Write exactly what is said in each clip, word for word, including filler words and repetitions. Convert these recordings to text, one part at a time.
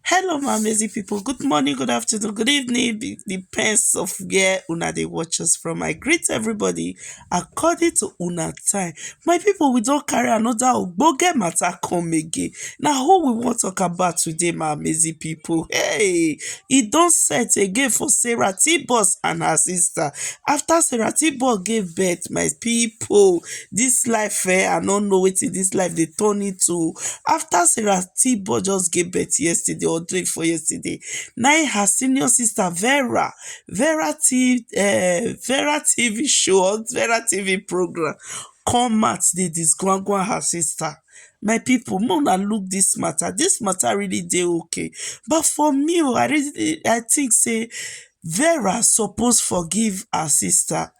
Hello, my amazing people. Good morning, good afternoon, good evening. It depends of where una dey watch us from. I greet everybody according to una time. My people, we don carry another ogbonge matter come again. Na who we wan talk about today, my amazing people? Hey, e don set again for Sarah T-Boss and her sister. After Sarah T-Boss gave birth, my people, this life, eh, I no know wetin this life dey turn into. After Sarah T-Boss just gave birth yesterday or day before yesterday, na im her senior sister Vera, Vera T, eh, Vera T V show or Vera T V program come out dey disgwangwan her sister. My people, make una look this matter. This matter really dey okay. But for me, oh, I really, I think say Vera suppose forgive her sister.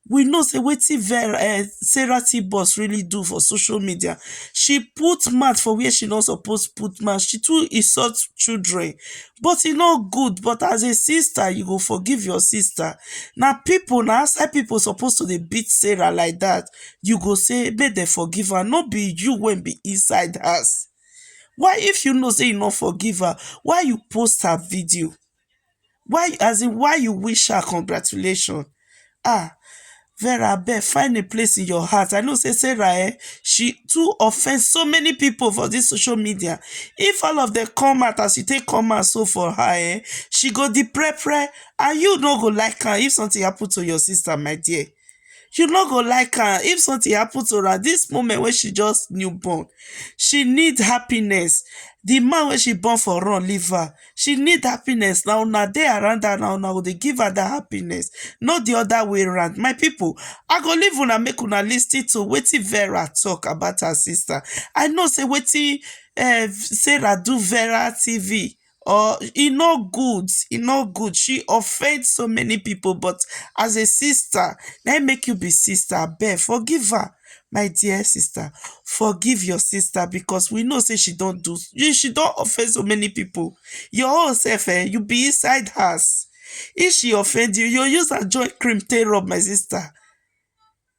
We know say wetin Vera, eh, Sarah T-Boss really do for social media. She put mouth for where she no suppose put mouth. She too insult children. But e no good. But as a sister, you go forgive your sister. Na people, na outside people suppose to dey beat Sarah like that. You go say, "Make dem forgive her." No be you wey be inside house. Why, if you know say you no forgive her, why you post her video? Why, as in, why you wish her congratulations? Ah, Vera, abeg, find a place in your heart. I know say Sarah, eh, she too offend so many people for this social media. If all of them come out as you take come out so for her, eh, she go deprepare, and you no go like her if something happen to your sister, my dear. You no go like am if something happen to her. This moment wey she just newborn, she need happiness. The man wey she born for run leave her. She need happiness. Na una dey around her, na una go dey give her that happiness, not the other way round. My people, I go leave una, make una listen to wetin Vera talk about her sister. I know say wetin, eh, Sarah do Vera T V, or e no good, e no good. She offend so many people, but as a sister, na im make you be sister. Abeg, forgive her, my dear sister. Forgive your sister, because we know say she don do, she don offend so many people. Your own self, eh, you be inside house. If she offend you, you use her join cream take rub, my sister.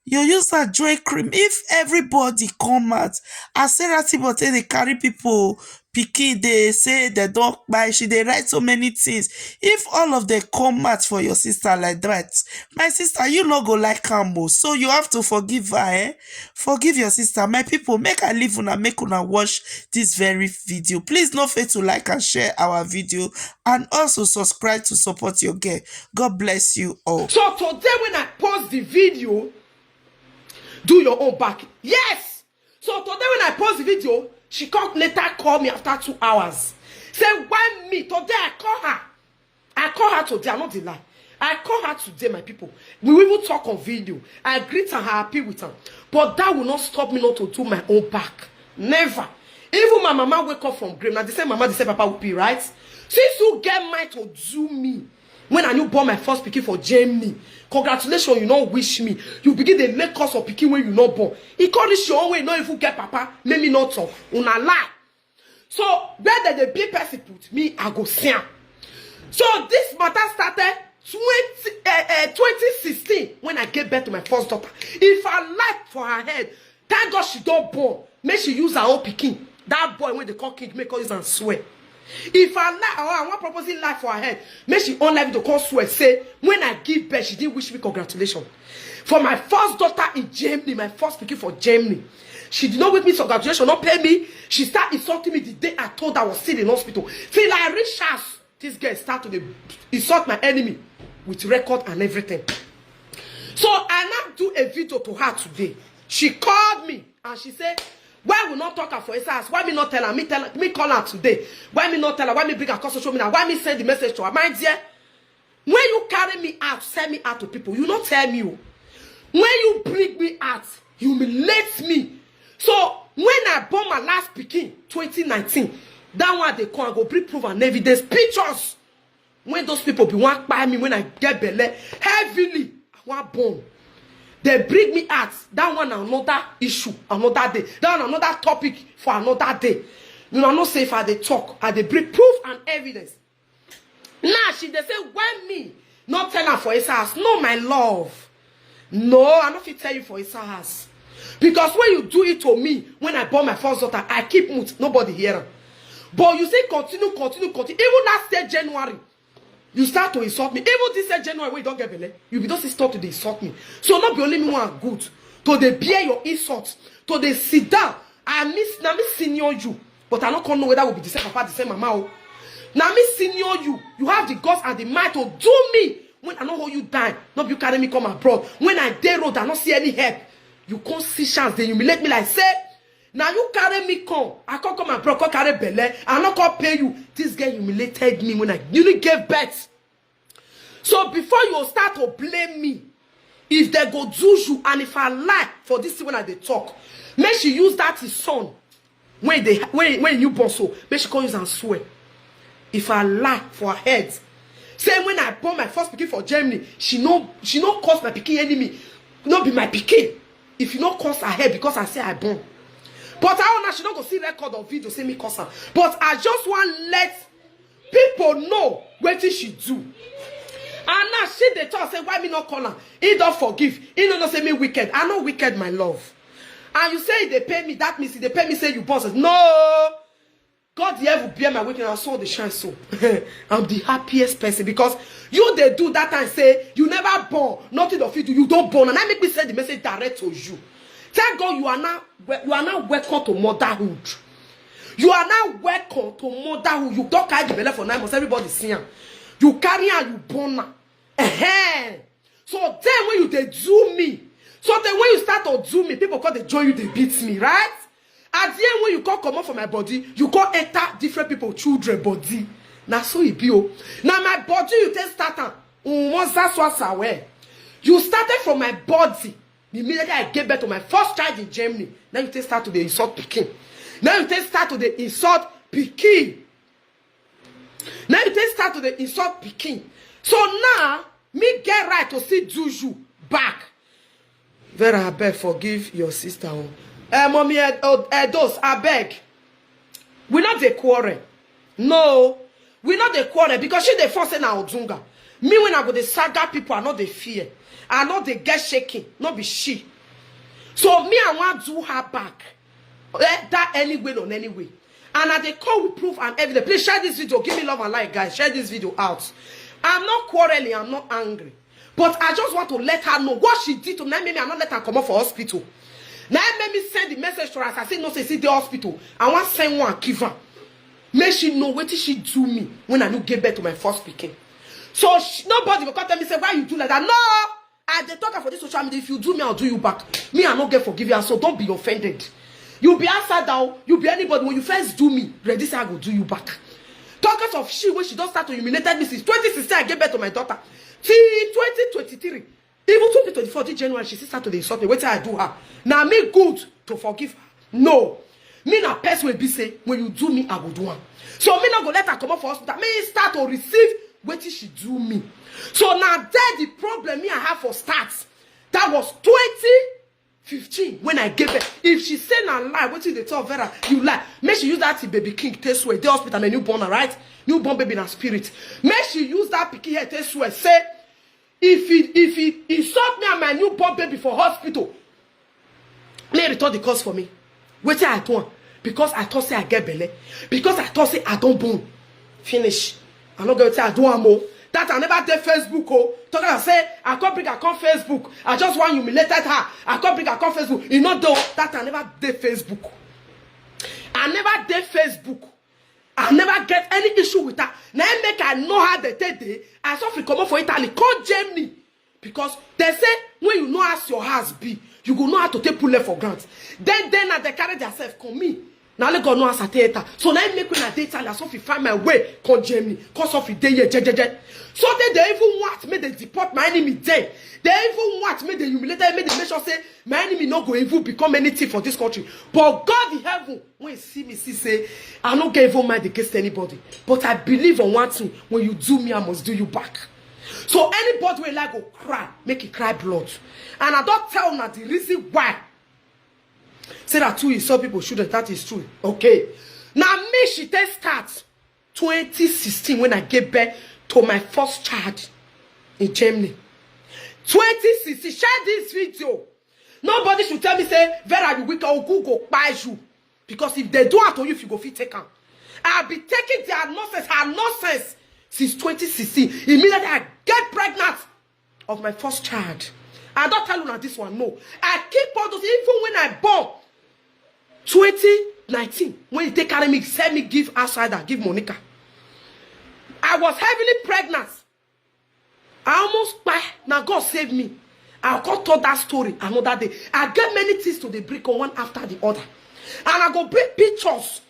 You use her join cream. If everybody come out, as Sarah T-Boss take dey carry people pikin, dey say dem don kpai, she dey write so many things. If all of them come out for your sister like that, my sister, you no go like am o. So you have to forgive her, eh? Forgive your sister. My people, make I leave una, make una watch this very video. Please no fail to like and share our video, and also subscribe to support your girl. God bless you all. So today when I post the video, do your own back. Yes. So today when I post the video, she come later call me after two hours. Say, "Why me?" Today I call her. I call her today, I no dey lie. I call her today, my people. We even talk on video. I greet her, happy with her. But that will not stop me not to do my own back. Never. Even my mama wake up from grave. Now they say mama, they say papa will be right. Since you get mind to do me, when I new born my first pikin for Germany, congratulations, you no wish me. You begin dey make cause of pikin wey you no born. E come reach your own way, you no even get papa. Make me not talk. Una lie. So where dem dey beat person put, me, I go see am. So this matter started twenty, eh, eh, twenty sixteen when I gave birth to my first daughter. If I lie for her head, thank God she don born. Make she use her own pikin. That boy wey dey call King, make her use am swear. If I lie, or I wan purposely lie for her head, make she own life to come swear say when I give birth, she didn't wish me congratulations. For my first daughter in Germany, my first pikin for Germany, she did not wish me congratulations, not pay me. She start insulting me the day I told her I was still in hospital. Till I reach house, this girl start to dey insult my enemy with record and everything. So I now do a video to her today. She called me and she said, "Why we not talk her for inside house? Why me not tell her? Me tell her, me call her today. Why me not tell her? Why me bring her call social media? Why me send the message to her?" My dear, when you carry me out, send me out to people, you not tell me o. When you bring me out, humiliate me. So when I born my last pikin, twenty nineteen, that one dey come, I go bring proof and evidence, pictures. When those people be wan kpai me when I get belle, heavily, I wan born. They bring me out. That one na another issue, another day. That one na another topic for another day. You know, no say if I dey talk, I dey bring proof and evidence. Now she dey say, "Why me not tell her for inside house?" No, my love. No, I no fit tell you for inside house. Because when you do it to me, when I born my first daughter, I keep mute. Nobody hear am. But you say continue, continue, continue. Even last year January, you start to insult me. Even this year January, when you don't get belle, you be just start to dey insult me. So not be only me one good to dey bear your insult, to dey sit down. I miss, na me senior you, but I no come know whether we be the same papa, the same mama. Oh, na me senior you. You have the guts and the mind to do me when I no hold you down. No be you carry me come abroad. When I dey road, I no see any help. You come see chance, dey humiliate me like say na you carry me come. I come come abroad, come carry belle. I no come pay you. This girl humiliated me when I newly gave birth. So before you start to blame me, if they go do you, and if I lie for this thing when I dey talk, make she use that his son when they when when you born so, make she come use and swear. If I lie for her head, say when I born my first pikin for Germany, she no she no cause my pikin enemy, no be my pikin. If you no cause her head because I say I born, but I now she no go see record of video say me cause her. But I just want let people know wetin she do. And now she dey talk say why me no call am. He don forgive. He no know say me wicked. I no wicked, my love. And you say e dey pay me, that means e dey pay me say you boss. No. God the heaven bear my witness, I saw the shine so. I'm the happiest person because you dey do that time say you never born, nothing of you do, you don't born. And I make me send the message direct to you. Thank God you are now you are now welcome to motherhood. You are now welcome to motherhood. You don't carry the belle for nine months. Everybody see am. You carry am, you born am. Ehen. So then when you dey do me, so then when you start to do me, people come dey join you, dey beat me, right? At the end, when you come comot for my body, you come enter different people children body. Na so e be o. Na my body you take start am. Unwon zaswa sawe. You started from my body. Immediately I gave birth to my first child in Germany. Now you take start to dey insult pikin. Now you take start to dey insult pikin. Now you take start to dey insult pikin. So now me get right to still do you back. Vera, abeg forgive your sister o. Eh, mommy Ed- oh, Edos, abeg. We no dey quarrel. No, we no dey quarrel because she dey force say na Odunga. Me when I go dey saga people, I no dey fear. I no dey get shaking. No be she. So me, I wan do her back. Eh, that any way, on any way. And I dey call with proof and evidence. Please share this video. Give me love and like, guys. Share this video out. I'm not quarreling. I'm not angry. But I just want to let her know what she did to me. Maybe I'm not let her come up for hospital. Now make me send the message to her as I say no say see the hospital. I want send one give her. Make she know what she do me when I no give birth to my first pikin. So she, nobody will come tell me say why you do like that. No, I dey talk am for this social media. If you do me, I'll do you back. Me, I no get forgive you, so don't be offended. You be outside now, you be anybody. When you first do me, ready say I go do you back. Talkers of she when she don start to humiliate me since twenty sixteen, I gave birth to my daughter. Till twenty twenty-three, even twenty twenty-four, this January, she still start to dey insult me. Wetin I do her? Now me good to forgive her? No. Me na person wey be say when you do me, I go do am. So me no go let her comot for hospital. Me start to receive wetin she do me. So now there the problem me I have for start. That was twenty fifteen when I gave birth. If she say na lie, wetin dey tell Vera, you lie. Make she use that baby king take swear. Dey hospital, na newborn, right? Newborn baby na spirit. Make she use that pikin head take swear. Say if he if he insult me and my newborn baby for hospital, may return the cause for me. Wetin I do am? Because I thought say I get belle. Because I thought say I don born. Finish. I no get wetin I do am o. That I never dey Facebook o. Talk am say I come bring her come Facebook. I just wan humiliated her. I come bring her come Facebook. E no dey o. That I never dey Facebook. I never dey Facebook. I never get any issue with her. Na im make I know how they take dey. I suffer comot for Italy, come Germany. Because they say when you know as your house be, you go know how to take pull left for grant. Then then na they carry themselves come me. Na only God know as I take enter. So na im make when I dey Italy, I suffer find my way come Germany. Come suffer dey here, jejeje. So they dey even want make they deport my enemy there. They even want make they humiliate them, make they make sure say my enemy no go even become anything for this country. But God in heaven, when he see me, see say I no get even mind against anybody. But I believe on one thing: when you do me, I must do you back. So anybody wey like go cry, make e cry blood. And I don tell una the reason why. Say that too, you saw people shoot that is true. Okay. Now me, she take start twenty sixteen when I gave birth to my first child in Germany. Twenty sixteen, share this video. Nobody should tell me say Vera, you weak, or Google buy you. Because if they do it to you, if you go fit take am. I be taking their nonsense, her nonsense since twenty sixteen. Immediately I get pregnant of my first child. I don't tell you this one, no. I keep on those, even when I born twenty nineteen, when they carry me, send me give outsider, give Monica. I was heavily pregnant. I almost kpai. Now God save me. I'll come tell that story another day. I get many things to the brick one after the other. And I go bring pictures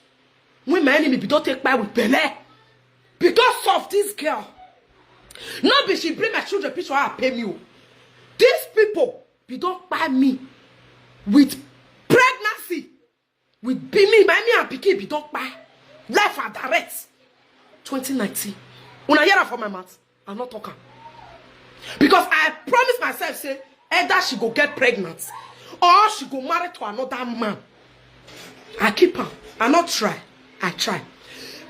when my enemy be don't take kpai with belle. Because of this girl. Not be she bring my children picture, I pay me. These people be don't buy me with pregnancy. With be me, my me and pikin be don't buy. Life and direct. twenty nineteen. When I hear that from my mouth, I'm not talking. Because I promise myself, say, either she go get pregnant or she go marry to another man. I keep her. I not try. I try.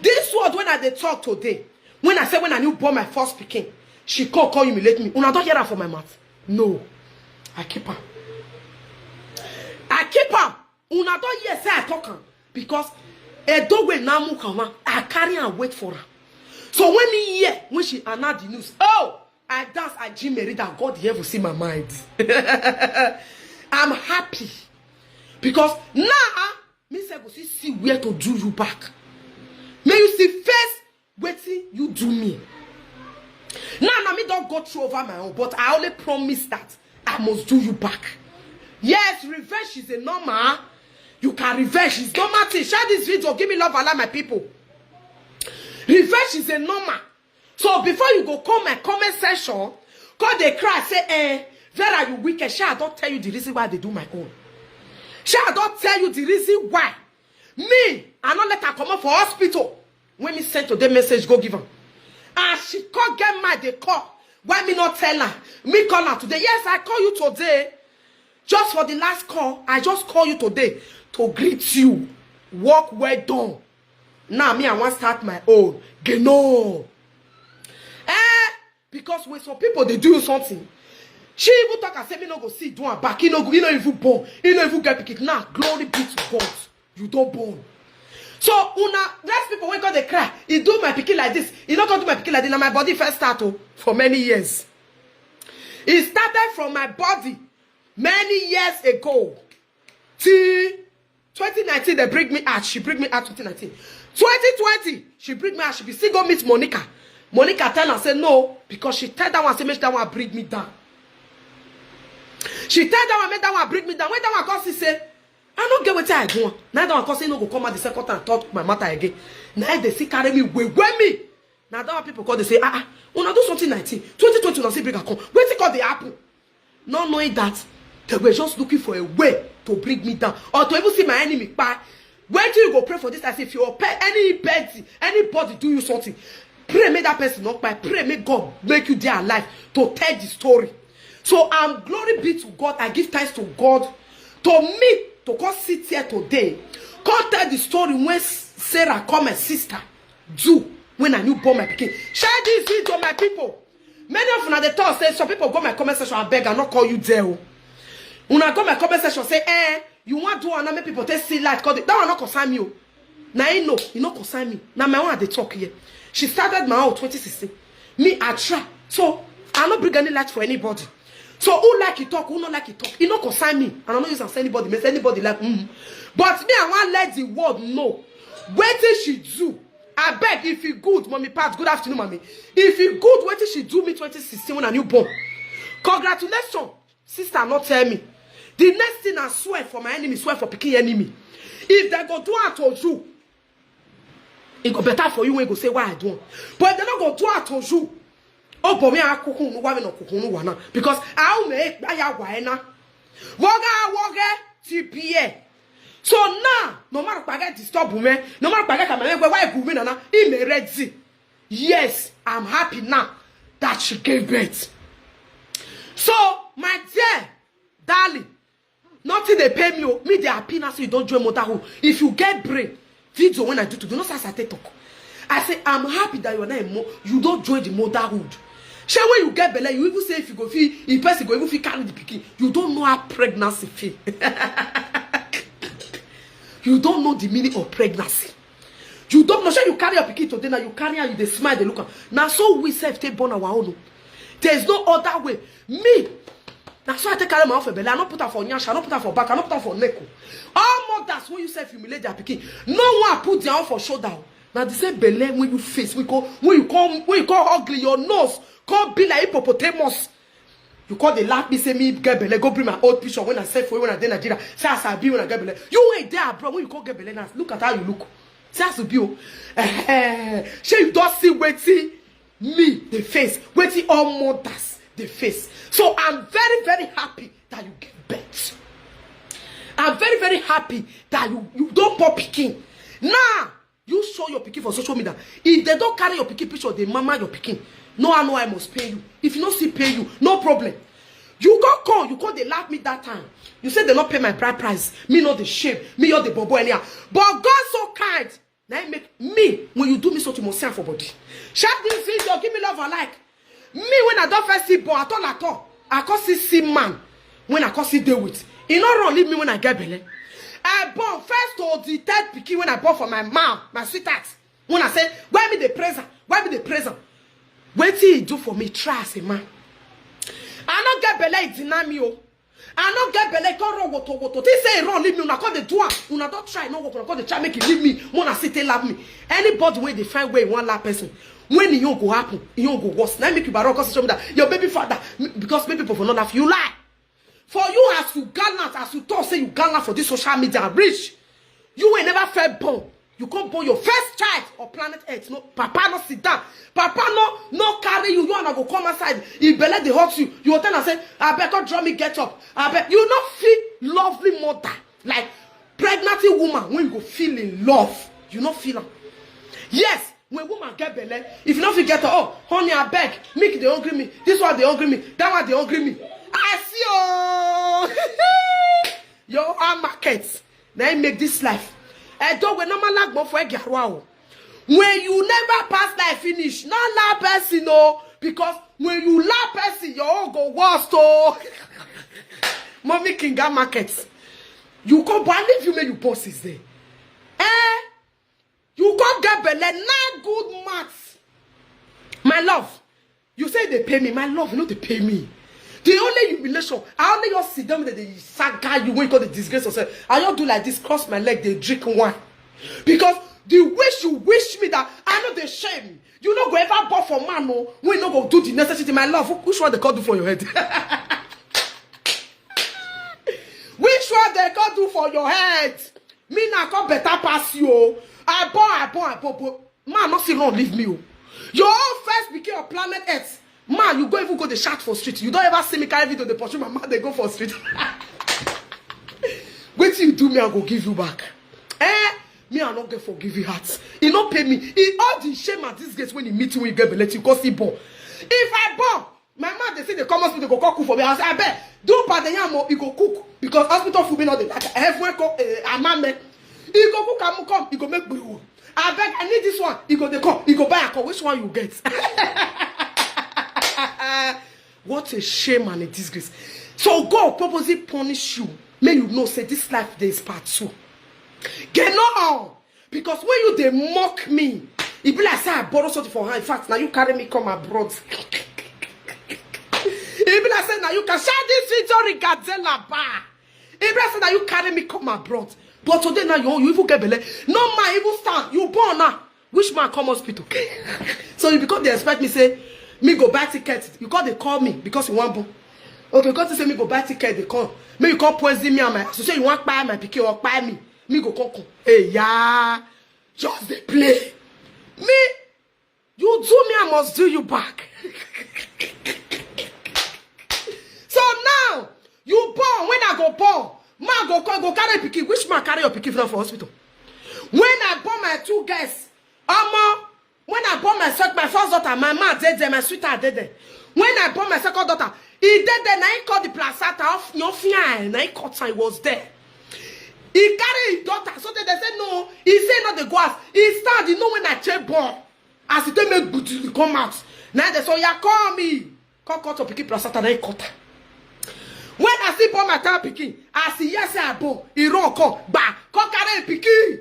This word when I dey talk today, when I say when I new born my first pikin, she call call humiliate me. Una don't hear that from my mouth. No. I keep her. I keep her. Una don't hear say I talk am because Edo wey na mu kama, I carry and wait for her. So when me hear when she announce the news, oh, I dance, I Jim Merida, God heaven see my mind. I'm happy because now me say go see see where to do you back. May you see first wetin you do me. Now na me don't go through over my own, but I only promise that I must do you back. Yes, revenge is a normal. You can revenge, it's normal thing. Share this video, give me love, allow my people. Revenge is a normal. So before you go come my comment section, come dey cry say, eh, Vera, you wicked. Shey I don't tell you the reason why they do my own. Shey I don't tell you the reason why me I not let her come up for hospital. When me send today message, go give her. And she call get my they call. Why me not tell her? Me call her today. Yes, I call you today. Just for the last call, I just call you today to greet you. Work well done. Now me I want start my own. Geno. Eh, because when some people they do you something, she even talk and say me no go see do am back. He no go, he no even born. He no even get pikin. Now glory be to God. You don't born. So una less people when God they cry. He do my pikin like this. He not gonna do my pikin like this. Now my body first start oh, for many years. It started from my body many years ago. Till twenty nineteen, they bring me out. She bring me out twenty nineteen. twenty twenty, she bring me out. She be still go meet Monica. Monica tell her say no because she tell that one say make that one bring me down. She tell that one make that one bring me down. When that one come see say I no get wetin I do am. Now that one come say no go come out the second time talk my matter again. Now they see carry me way way me. Now that one people call they say ah ah, una do something nineteen, twenty twenty una see bring her come. Wetin come dey happen? Not knowing that they were just looking for a way to bring me down or to even see my enemy kpai. When do you go pray for this? I say if you pay anybody, anybody do you something, pray make that person not kpai. Pray make God make you there alive to tell the story. So I'm glory be to God. I give thanks to God to me to come sit here today, come tell the story when Sarah come my sister do when I new born my pikin. Share this video, my people. Many of una dey talk say some people go my comment section and beg and not call you there. Oh. Una go my comment section say, eh, you want do and make people take see light. Cause that one not concern me. Oh. Now you know, you not concern me. Now my one they talk here. She started my own twenty sixteen. Me, I try. So I not bring any light for anybody. So who like you talk, who not like you talk. You not concern me. And I not use and say anybody, make anybody like mm. But me, I want let the world know. Where did she do? I beg if you good, mommy Pat. Good afternoon, mommy. If you good, what did she do me twenty sixteen when I new born? Congratulations, sister. Not tell me. The next thing I swear for my enemy, swear for picking enemy. If they go do out to you, it go better for you when you go say why I don't. But if they not go do out to you, oh, but me I cook no why me not cook no one because I may buy a wine. Woga woga T P A. So now, no matter what I get disturb me, no matter what I get my why go me na, he may ready. Yes, I'm happy now that she gave birth. So, my dear darling, nothing they pay me. Oh. Me they happy now, so you don't join motherhood. If you get brain, video when I do to do not as I take talk. I say I'm happy that you're not a mo- you don't join the motherhood. Shey when you get belle, you even say if you go feel, if person go even feel carry the pikin, you don't know how pregnancy feel. You don't know the meaning of pregnancy. You don't know say you carry your pikin today, now you carry her, you dey smile, dey look am. Na so we sef take born our own o. There is no other way. Me, na so I take carry my own for belle. I no put am for nyash, I no put am for back, I no put am for neck o. All mothers wey you sef humiliate their pikin, no one put their own for shoulder o. Na the same belle wey you face, wey you come, wey you come, wey you come ugly, your nose come be like hippopotamus. You come dey laugh me, say me get belle, go bring my old picture when I sell for you when I dey Nigeria. Say as I be when I get belle. You wey dey abroad, when you come get belle now, look at how you look. Say as you be o. Eh, shey you don see wetin me dey face, wetin all mothers dey face? So I'm very, very happy that you give birth. I'm very, very happy that you, you don born pikin. Now, you show your pikin for social media. If they don carry your pikin picture, dey mama your pikin. No, I know I must pay you. If you no still pay you, no problem. You go call, you call, dey laugh me that time. You say they no pay my bride price. Me no dey shame. Me, you dey bobo anyhow. But God so kind. Now he make me, when you do me so, you must send for body. Share this video, give me love and like. Me, when I don first see born at all, at all, I come see, see man when I come see dey with. He no run leave me when I get belle. I born first to the third pikin when I born for my mom, my sweetheart. When I say, why me dey praise am? Why me dey praise am? Wetin he do for me, try as a man. I no get belle, he deny me o. I no get belle, he come run woto woto. Think say he run leave me, una come dey do am. Una don try, no work, una come dey try make he leave me. Una still take laugh me. Anybody wey dey find where he wan laugh person, when e own go happen, e own go worse. Na make you barrel come social media, your baby father, m-, because make people for no laugh you, lie. For you, as you gallant, as you talk say you gallant for this social media, reach. You wey never first born, you come born your first child on planet Earth. No, papa no sit down. Papa no, no carry you. You and I go come outside. If belle dey hurt you, you go tell am say, "Abeg, come draw me, get up." Abeg, you no feel lovely mother, like pregnancy woman, when you go feel in love. You no feel am. Yes, when woman get belle, if you no fit get her, "Oh, honey, abeg, make dey hungry me. This one dey hungry me. That one dey hungry me." I see, oh. Your own market. Now you make this life. I don't, when normal like for Egiarwa o. When you never pass life finish, no allow person o, because when you allow person, your own go worst o. Mommy Kinga market. You come, but I leave you, make you bosses there. Eh? You come get belle, na good maths. My love, you say they pay me. My love, you know they pay me. The only humiliation, I only your sit down that they saga you when you go the disgrace yourself. I don't do like this, cross my leg, they drink wine. Because the wish you wish me that I know they shame. You no go ever bought for man, no. We no go do the necessity. My love, which one they call do for your head? Which one they call do for your head? Me na come better pass you o. I born, I born, I born, but man no still run leave me o. Your own first pikin on planet Earth. Man, you go even go the shout for street. You don't ever see me carry video, they pursue my man, they go for street. Wait till you do me, I go give you back. Eh? Me, I no get forgiving heart. He no pay me. He all the shame and disgrace when he meet you, when you get belle, you go see born. If I born, my man, they say they come hospital, go cook for me. I say, "Abeg, do pa the yam o, he go cook." Because hospital food me not the like. Everyone come, eh, amame. He go cook and come, he go make brew. Abeg, I need this one. He go, they come, he go buy a call. Which one you get? What a shame and a disgrace. So God purposely punish you. May you know, say this life there is part two. Get no. Because when you dey mock me, e be like say I borrow something for her. In fact, now you carry me come abroad. E be like say now you can share this video, Rigadzela bar. E be like say now you carry me come abroad. But today now you, you even get belle. No man even stand. You born now. Which man come hospital? So you because they expect me say, me go buy ticket. You call, they call me because you want born. Okay, because they say me go buy ticket, they come. Me you come poison me and my, so say you want buy my pikin or buy me. Me go come come. Hey, yeah. Just dey play. Me, you do me, I must do you back. So now, you born, when I go born, man go come, go carry pikin. Which man carry your pikin from for hospital? When I born my two girls, omo, when I born my sec-, my first daughter, my man dey there, my sweetheart dey there. When I born my second daughter, he dey there, na he cut the placenta off, your fine, na he cut am, he was there. He carry his daughter, so they, they say no, he say no, they go as, he stand, you know when I check born, as he take make good, he come out. Now they say, "Yeah, call me." Come cut your pikin placenta, na he cut am. When I see born my third pikin, as he hear say I born, he run come, gba, come carry him pikin.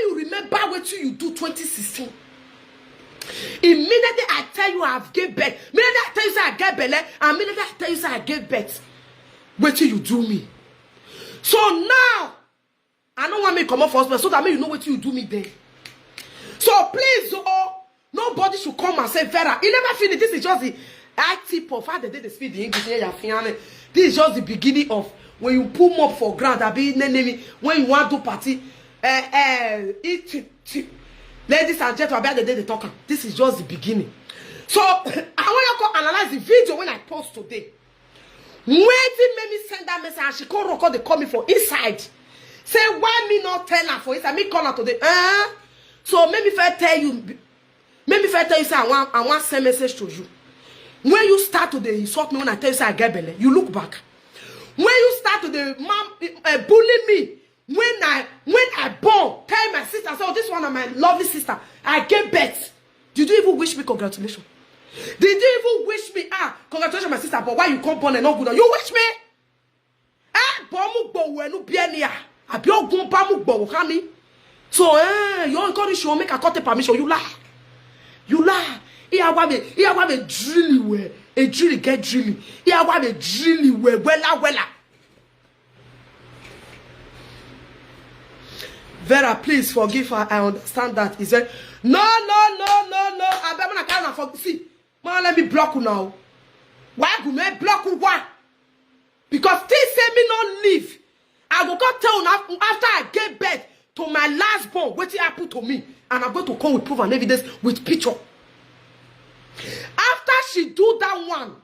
You remember wetin you do twenty sixteen? Immediately I tell you I have gave birth, immediately I tell you say I get belle, and immediately I tell you say I gave birth, wetin you do me? So now I no wan make you comot for hospital so that make you know wetin you do me then. So please, oh, nobody should come and say, Vera, e never finish. This is just the I tip of how the day they speak the English here. This is just the beginning of when you put mop for ground, abi name me, when you wan do party. Eh, eh, it, it, ladies and gentlemen, abi the day they talk am. This is just the beginning. So I wan you come analyze the video when I post today. Wetin make me send that message, and she come run come dey call me for inside. Say why me not tell her for inside, me call her today. Eh? So make me first tell you, make me first tell you say I wan, I wan send message to you. When you start to dey insult me when I tell you say I get belle, you look back. When you start to dey man, uh, bully me when I, when I born, tell my sister say, oh, this one na my lovely sister, I get birth. Did you even wish me congratulations? Did you even wish me, ah, congratulations my sister, but why you come born and not good? You wish me? Eh, bomu gbowo enu bi eni a. Abi ogun bamu gbowo kani. So eh, you encourage you make I cut the permission. You lie. You lie. Iya wa me, iya wa me drill we. A drill get drill. Iya wa me drill we. Wella, wella. Vera, please forgive her. I understand that. He said, no, no, no, no, no. I bet when I can't forgive. See, man, let me block you now. Why go me block you? Why? Because things say me not leave. I go come tell una after I gave birth to my last born wetin happen to me, and I'm going to come with proof and evidence with picture. After she do that one,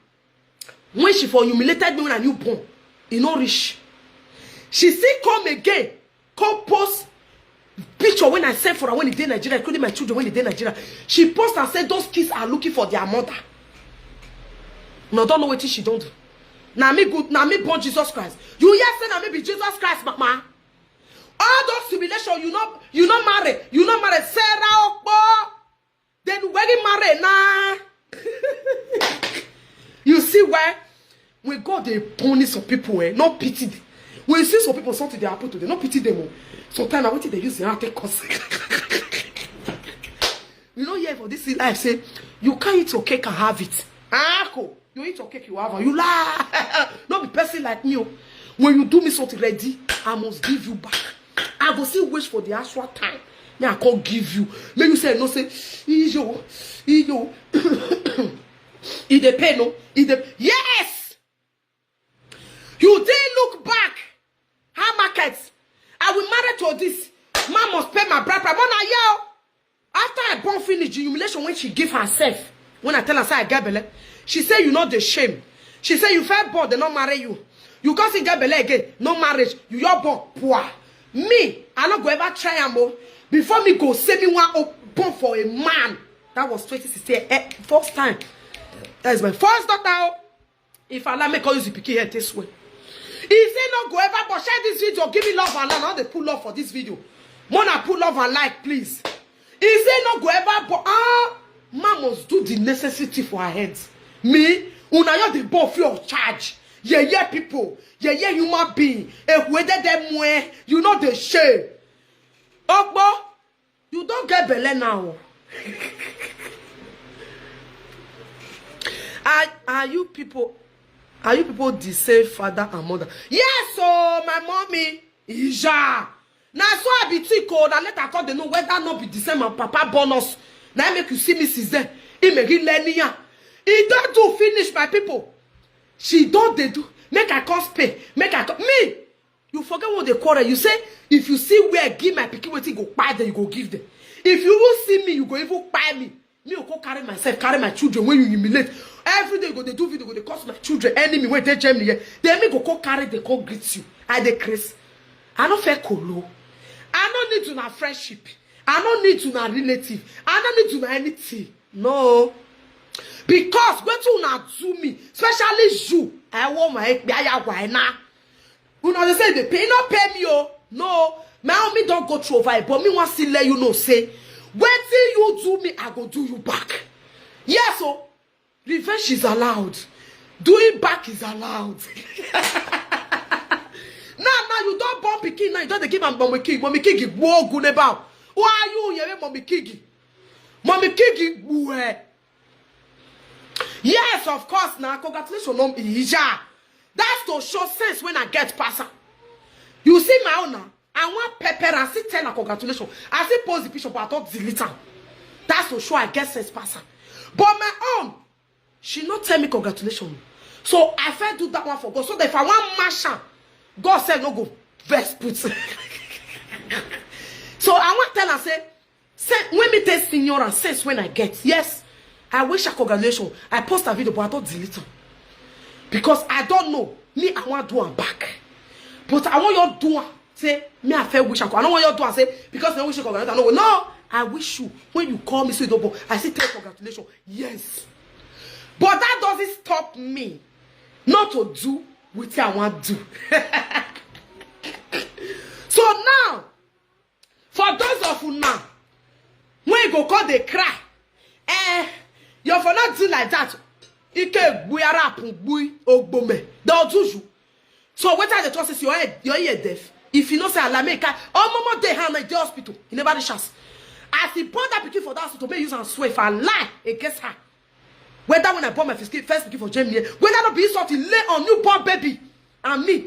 when she for humiliated me when I new born, e no reach. She still come again, come post picture when I send for her when e dey Nigeria, including my children when e dey Nigeria. She post and say those kids are looking for their mother. No, don't know wetin she don do. Na me good, na me born Jesus Christ. You hear say na me be Jesus Christ, mama. All those tribulation, you no, you no marry, you no marry. Sarah Okpo, then when you marry now, you see why when God dey punish some people, eh, no pity them. When you see some people something dey happen to them, no pity them. Oh. Sometimes na wetin they use their hand take cause. You know here for this life say you can't eat your cake and have it. Ako, you eat your cake, you have am. You lie. No be person like me. Oh. When you do me something ready, I must give you back. I go still wait for the actual time. Me I come give you. Make you say no say iyo, iyo. E dey pain, no? E dey, yes. You didn't look back. How market? I will marry to this. Man must pay my bride price. Mona, yo. After I born finish, the humiliation when she give herself, when I tell her say I get belle, she say you not the shame. She say you felt born, they not marry you. You can't see get belle again, no marriage. You your born poor. Me, I not go ever try am o. Before me go say me one open for a man. That was twenty sixteen. Eh, first time. That is my first daughter. Oh. If Allah make all use the pikin head this way. He say no go ever but share this video. Give me love and like. Now they pull love for this video. Mona pull love and like, please. He say no go ever but ah, man must do the necessity for her head. Me, una yo the ball free of charge. Yeah, yeah, people. Yeah, yeah, human being. If we did them way, you know the shame. Ogbo, you don't get belle now. Are, are you people, are you people the same father and mother? Yes, oh my mommy. Ija. Na so I be thick oh, na later I come dey know whether no be the same and papa born us. Na im make you see me since then. He may give leniya. He don do finish my people. She don dey do. Make I come pay. Make I come. Me. You forget what they quarrel. You say if you see where give my pikin wetin go kpai them, you go give them. If you even see me, you go even kpai me. Me go come carry myself, carry my children when you humiliate. Every day you go dey do video, go dey curse my children, enemy wey dey Germany here. Then me go come carry, dey come greet you. I dey craze. I no fair kolo. I no need una friendship. I no need una relative. I no need una anything. No. Because wetin una do me, especially you, I want my ekpe aya wa na. Una dey say dey pay, e no pay me o. No, my own me don go through over it, but me wan still let you know say wetin you do me, I go do you back. Yes o, revenge is allowed. Doing back is allowed. Now, now you don born pikin, now you don dey give am mommy king, mommy king, wogun about. Why you here, Mommy Kigi? Mommy Kigi, where? Yes, of course, now congratulations, no, Ija. That's to show sense when I get passer. You see my own now. I want pepper and still tell her congratulations. I still post the picture, but I don't delete her. That's to show I get sense passer. But my own, she not tell me congratulations. So I first do that one for God. So that if I want mash am, God said no go vex put. So I want tell her say, say when me tell senior and sense when I get. Yes, I wish her congratulations. I post a video, but I don't delete am. Because I don't know. Me, I want do am back. But I want you do am. Say, me, I fair wish I could. I don't want you do am. Say, because I wish you congratulations. No, no, I wish you. When you call me, say, no, but I say, tell congratulations. Yes. But that doesn't stop me not to do what I want do. So now, for those of you now, when you go call the cry, eh, you for not do like that. Ike gbuyara pun gbui ogbome. They'll do you. So what are the chances your head, your ear deaf? If you know say Alameka, oh mama dey hand in the hospital, he never reach us. As he born that pikin for that hospital, may use and swear for a lie against her. Whether when I born my first, first pikin for Germany, whether not be something lay on newborn baby and me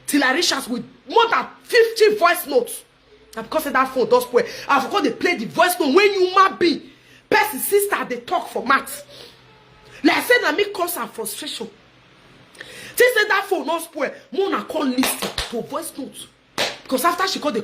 till I reach us with more than fifty voice notes. Na because say that phone don spoil. I forgot dey play the voice note when you ma be person sister dey talk for mouth. Like say na me cause her frustration. Think say that phone don spoil. Mona come listen to voice note. Because after she call the